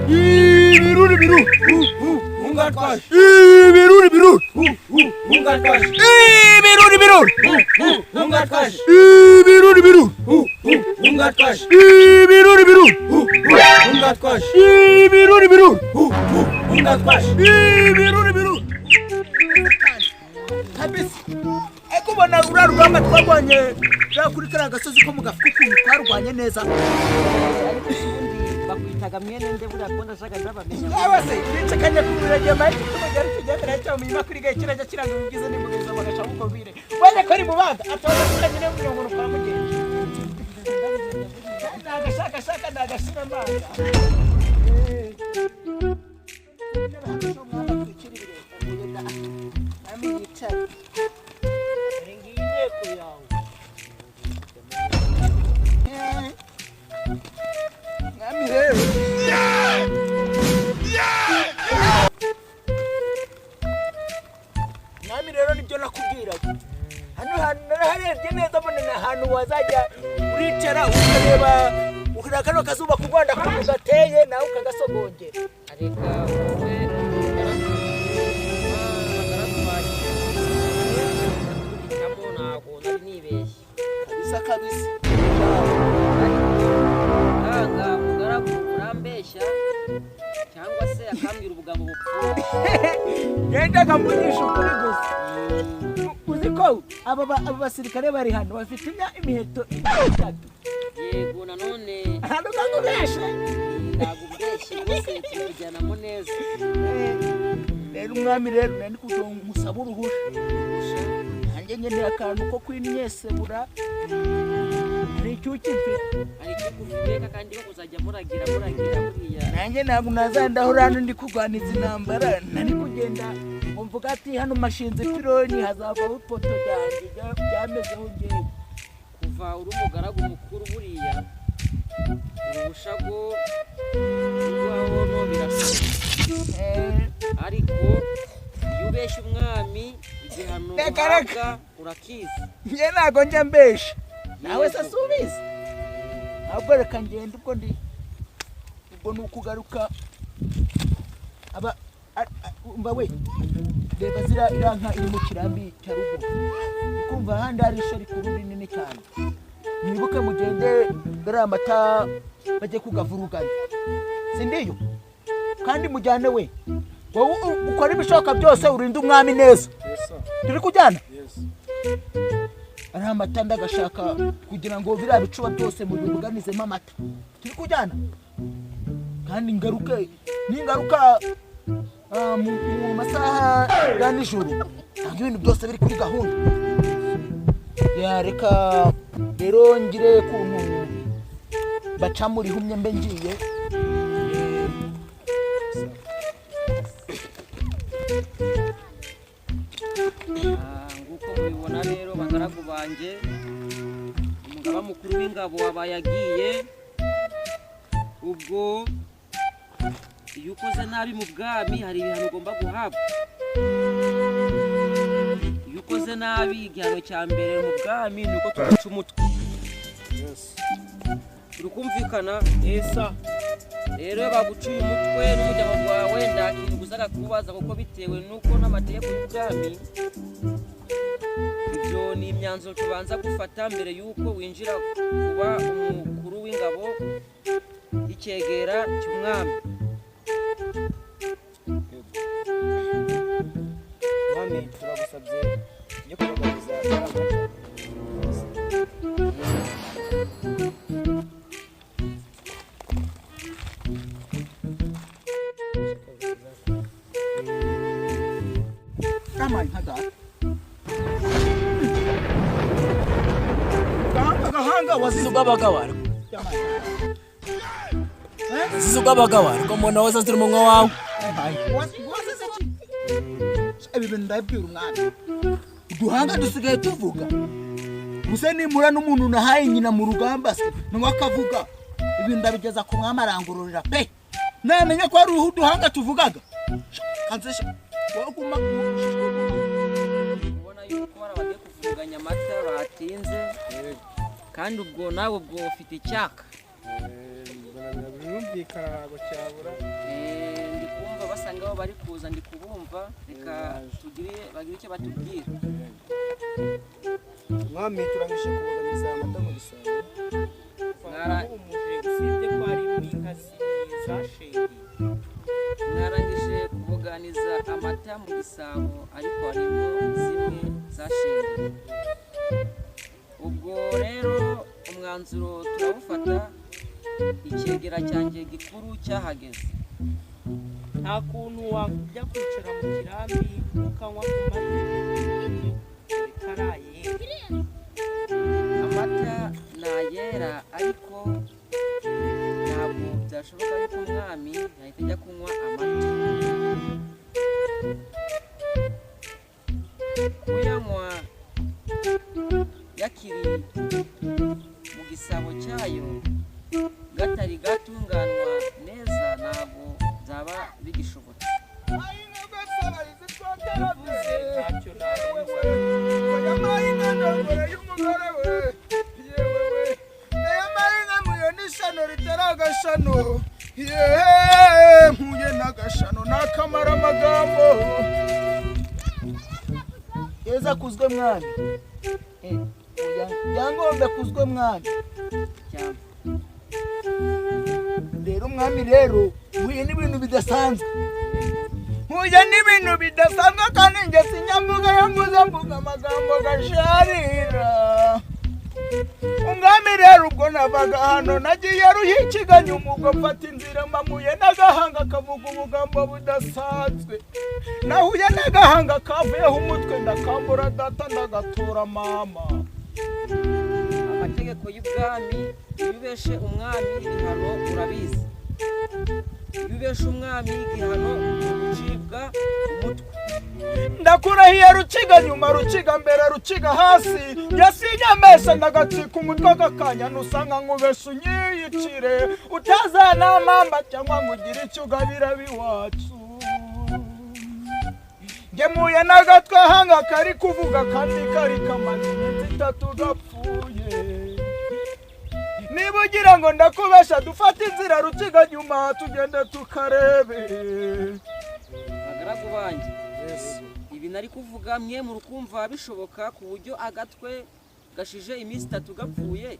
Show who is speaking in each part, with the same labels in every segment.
Speaker 1: Ibiruri biruri.
Speaker 2: Ungatwaje.
Speaker 1: Ibiruri biruri.
Speaker 2: Ungatwaje.
Speaker 1: Ibiruri biruri.
Speaker 2: Ungatwaje.
Speaker 1: Ibiruri biruri.
Speaker 2: Ungatwaje.
Speaker 1: Ibiruri biruri.
Speaker 2: Ungatwaje.
Speaker 1: Ibiruri biruri.
Speaker 2: Ungatwaje.
Speaker 1: Ibiruri biruri.
Speaker 3: Kabisa, ariko ubona ruriya rugamba twarwanye ruriya kuri kariya gasozi ko mu gafuka, ukuntu twarwanye neza.
Speaker 4: Ariko ubundi bakwitaga mwene nde? Buriya ko ndashaka ndabamenya.
Speaker 3: Cyangwa se bicakanya ku murenge mahita tumugera tugendera cyangwa mu kuri gahe kirajya kiranga ubwiza n'imbugizo bagasha uko bire wenda ko ari mubaga atoza kuri nyine munyongono kwa mugenzi nagashakashaka nagashira amanga.
Speaker 4: Dore ngiyi inteko yawe.
Speaker 3: Mwami rero, mwami rero, nibyo nakubwiraga. Hano hantu naraharebye neza, mbona ni ahantu wazajya uricara ukareba, ukareba kano kazuba k'u Rwanda ukuntu gateye, nawe ukagasogongera.
Speaker 4: Areka wowe abagaragu banjye ndakubitamo, ntabwo nari nibeshye.
Speaker 3: Kabisa kabisa.
Speaker 4: Nanga mugaragu urambeshya cyangwa se akambwira ubugambo bupfuye.
Speaker 3: Gendaga mvugisha ukuri gusa. Uzi ko aba basirikare bari hano bafite imiheto 3?
Speaker 4: Yego, nanone.
Speaker 3: Ahantu kakubeshe.
Speaker 4: Ntabwo ubweshye rwose, turi kujyanamo neza.
Speaker 3: Rero umwami, rero nari kugira ngo musabe uruhusha. Nanjye nkeneye akantu ko kwimyesebura, hari icyuki mfite.
Speaker 4: Hari icyo ufite kandi ko kuzajya muragira muragira buriya.
Speaker 3: Nanjye ntabwo nazandahura hano ndi kurwaniza intambara, nari kugenda ngo mvuga ati hano mashinze ipironi hazavaho ipoto ryanjye ryamezeho ngewe.
Speaker 4: Kuva uri umugaragu mukuru, buriya uruhusha rwo rwaho no birashoboka, ariko iyo ubeshya umwami, igihano
Speaker 3: Reka, reka.
Speaker 4: uhabwa urakizi.
Speaker 3: Njye ntabwo njya mbesha, nawe se si ubizi? Ahubwo reka ngende, ubwo ndi ubwo ni ukugaruka aba umva we, reba ziriya, iriya nka iri mu kirambi cya ruguru, ukumva ahandi hari isho rikuru rinini cyane. Mwibuke mugende gariya mata bajye kugavuruganya, sindiyo kandi mujyane we. Wowe ukora ibishoboka byose urinde umwami neza. Turi kujyana ariya amata, ndagashaka kugira ngo biriya bicuba byose mubibuganizemo amata. Turi kujyana kandi ngaruke, ningaruka mu masaha ya nijoro ntabwo ibintu byose biri kuri gahunda. Ya, reka rero ngire kuntu baca muri humye mbe ngiye.
Speaker 4: Nguko mubibona rero, bagaragu banjye, umugaba mukuru w'ingabo wabaye agiye. Ubwo iyo ukoze nabi mu bwami hari ibihano ugomba guhabwa. Iyo ukoze nabi, igihano cya mbere mu bwami ni uko tuguca umutwe. Turi kumvikana? Rero iyo baguciye umutwe n'umuryango wawe, nta kintu uzaga kubaza, kuko bitewe n'uko n'amategeko y'ubwami, ibyo ni imyanzuro tubanza gufata mbere y'uko winjira kuba umukuru w'ingabo y'icyegera cy'umwami.
Speaker 2: Mwami, turagusabye yo kubaganiza amata.
Speaker 3: Yampaye nka data. Gahanga gahanga wazize
Speaker 5: Ubw'abagabo wazize ubw'abagabo, ariko mbona wazazira umunwa wawe.
Speaker 3: Wazize iki? Ibi bintu ndabibwira umwami, uduhanga dusigaye tuvuga gusa. Nimura n'umuntu nahaye nyina mu rugamba se nawe akavuga, ibi ndabigeza ku mwami arangururira pe, namenya ko ari uduhanga tuvugaga. Kanzesha waguma.
Speaker 4: Ubona yuko hari abagiye kuvuruganya amata batinze, kandi ubwo nawe ubwo ufite icyaka.
Speaker 2: Kirumvikana ntabwo cyabura.
Speaker 4: Ndi kumva basanga aho bari kuza, ndi kubumva, reka tugire bagire icyo batubwira.
Speaker 2: Mwami, turangije kuboganiza amata mu gisabo. Usibye ko harimo inka zashengeye.
Speaker 4: Mwarangije kubuganiza amata mu gisabo, ariko harimo zimwe zashengeye. Ubwo rero umwanzuro turawufata, icyegera cyanjye gikuru cyahageze.
Speaker 2: Nta kuntu wajya kwicara mu kirambi ukanywa ku mata bitarayera.
Speaker 4: Amata nayera, ariko ntabwo byashoboka yuko umwami yahita ajya kunywa amata. Kuyanywa yakiri mu gisabo cyayo gatari gatunganwa neza, ntabwo byaba bigishobotse.
Speaker 2: Bivuze ntacyo narenza.
Speaker 3: Ritari yeee, mpuye n'agashano n'akamara amagambo. Yeza kuzwe mwami, Ryangombe kuzwe mwami. Rero umwami rero mpuye n'ibintu bidasanzwe, mpuye n'ibintu bidasanzwe, kandi njye sinyamvuga yamvuze mvuga amagambo gasharira. Umwami rero ubwo navaga hano nagiye ruhikiganya umugo, mfata inzira mpamuye n'agahanga kavuga ubugambo budasanzwe. Nahuye n'agahanga kavuyeho umutwe, ndakambura data ndagatura mama.
Speaker 4: Amategeko y'ubwami, iyo ubeshe umwami igihano urabizi. Iyo ubeshe umwami igihano ni ugucibwa umutwe.
Speaker 3: Ndakurahiye Rukiga nyuma, Rukiga mbere, Rukiga hasi, yasinyamesha ndagacika umutwe agakanya, nusanga nkubesha unyiyicire, utazanamamba cyangwa ngo ugire icyo ugabira biwacu. Ngemuye n'agatwe hanga kari kuvuga kandi kari kamaze iminsi itatu gapfuye. Niba ugira ngo ndakubesha, dufate inzira Rukiga nyuma tugende tukarebe.
Speaker 4: Bagaragu banjye, ibi nari kuvuga mwe murukumva bishoboka ku buryo agatwe gashije iminsi itatu gapfuye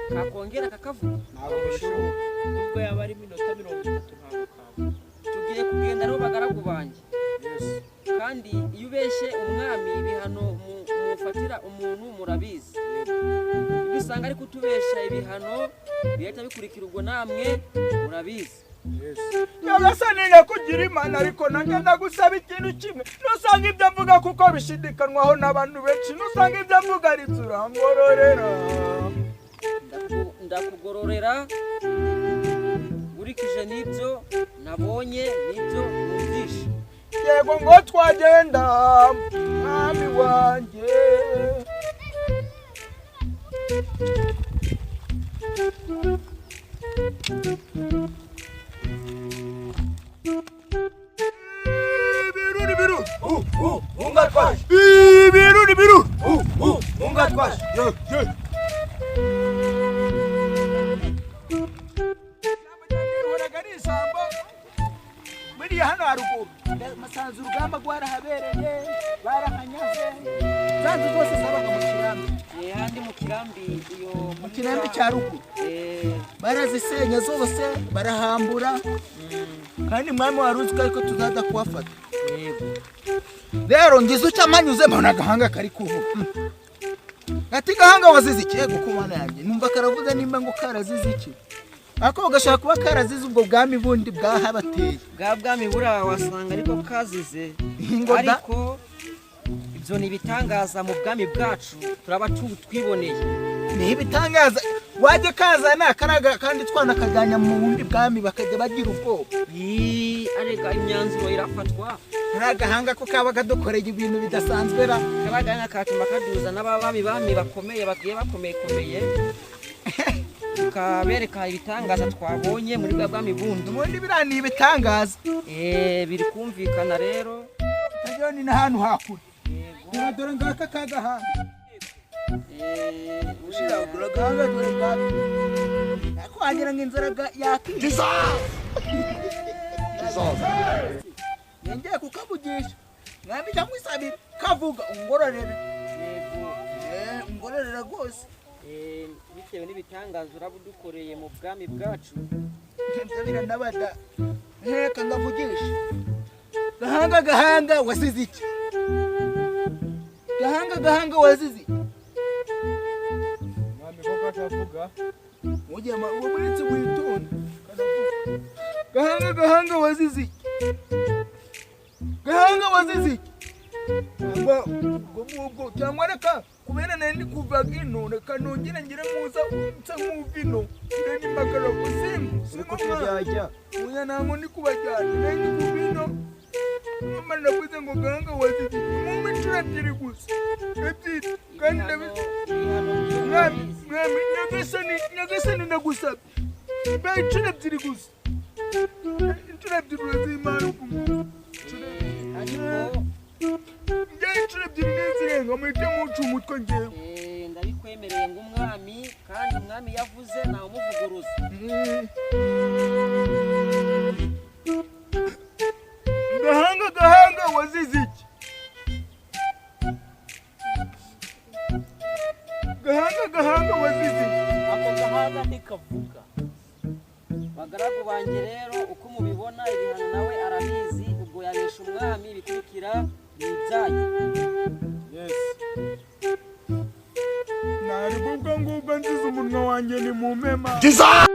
Speaker 4: kakongera kakavuga?
Speaker 2: Ntabwo bishoboka. Nubwo yaba ari iminota 30 ntabwo kavuga.
Speaker 4: Tugiye kugenda rero bagaragu banjye. Kandi iyo ubeshye umwami ibihano mufatira umuntu murabizi. Ibyo usanga ari kutubesha ibihano bihita bikurikira, ubwo namwe murabizi.
Speaker 3: Nyagasani nyakugira Imana, ariko nanjye ndagusaba ikintu kimwe, nusanga ibyo mvuga kuko bishidikanwaho n'abantu benshi, nusanga ibyo mvuga ari byo urangororera.
Speaker 4: Ndakugororera nkurikije n'ibyo nabonye n'ibyo numvishe.
Speaker 3: Yego ngo twagenda mwami wanjye.
Speaker 1: Ibiruri biruri.
Speaker 2: Ungatwaje.
Speaker 1: Ibiruri biruri.
Speaker 2: Ungatwaje.
Speaker 3: Rihoraga ari ijambo buriya hano haruguru masanzu urugamba rwarahabereye, barahanyaze, za nzu zose zabaga mu kirambi.
Speaker 4: Handi mu kirambi, iyo
Speaker 3: mu kirambi cya ruguru barazisenya zose, barahambura. Kandi mwami wari uzi ko ariko tuzaza kuhafata. Rero ngize uca manyuze mbona agahanga kari kuvuga. Ati gahanga wazize iki? Yego ku Mana yanjye, numva karavuze nimba ngo karazize iki, ariko gashaka kuba karazize ubwo bwami bundi bwahabateye.
Speaker 4: Bwa bwami buriya wasanga ariko kazize. Ariko ibyo ni ibitangaza mu bwami bwacu turaba twiboneye.
Speaker 3: Ni ibitangaza wajya kazana karaga kandi twanakajyanya mu bundi bwami bakajya bagira ubwoba.
Speaker 4: Arega imyanzuro irafatwa.
Speaker 3: Kariya gahanga ko kaba kadukoreye ibintu bidasanzwe ra.
Speaker 4: Kariya gahanga katuma kaduza n'abami bami bakomeye bagiye bakomeye tukabereka ibitangaza twabonye muri bwa bwami bundi.
Speaker 3: Ubundi biriya ni ibitangaza.
Speaker 4: Biri kumvikana rero.
Speaker 3: Utagira ni n'ahantu hakure. Dore dore ngaka ka gahanga. Ushira dore gahanga dore ngaka. Ariko wagira ngo inzara yakishe. Ngiye kukavugisha mwami cyangwa isabira kavuga ungororere.
Speaker 4: Yego.
Speaker 3: Ungororere rwose.
Speaker 4: Bitewe n'ibitangaza uraba udukoreye mu bwami bwacu.
Speaker 3: Ibyo biranabada. Reka ngavugishe. Gahanga gahanga wasize iki? Gahanga gahanga wazize iki?
Speaker 1: Mwami ko katavuga.
Speaker 3: Ujye ma uretse witonda. Gahanga gahanga wazize iki? Gahanga wazize iki? Cyangwa ubwo ngubwo cyangwa reka kubera nari ndi kuva ino, reka nongere ngire muza nsa nk'uva ino ngire n'imbagara kuzimu.
Speaker 1: Uriko turyajya.
Speaker 3: Oya, ntabwo ndi kubajyana, nari ndi kuva ino. Mama, navuze ngo gahanga wazize iki? Mumpe inshuro ebyiri gusa, ebyiri, kandi ndabizi.
Speaker 4: Ibihano byo
Speaker 3: Mwami,
Speaker 4: urabizi.
Speaker 3: mwami nyagasani, nyagasani, ndagusabye mbe inshuro ebyiri gusa, inshuro ebyiri urazimara ukumva.
Speaker 4: Ariko
Speaker 3: Njye inshuro ebyiri n'izirenga muhite muca umutwe ngewe.
Speaker 4: Ndabikwemereye ngo umwami, kandi umwami yavuze ntawe umuvuguruza.
Speaker 3: Gahanga gahanga wazize iki? Gahanga gahanga wazize iki?
Speaker 2: Ako gahanga ntikavuga.
Speaker 4: Bagaragu banjye rero, uko mubibona ibihano nawe arabizi. Ubwo yabesha umwami, bikurikira ni ibyanyu.
Speaker 1: Yes.
Speaker 3: Nari ubwo ngubwo nzize umunwa wanjye ni mu mpema.
Speaker 1: Jesus!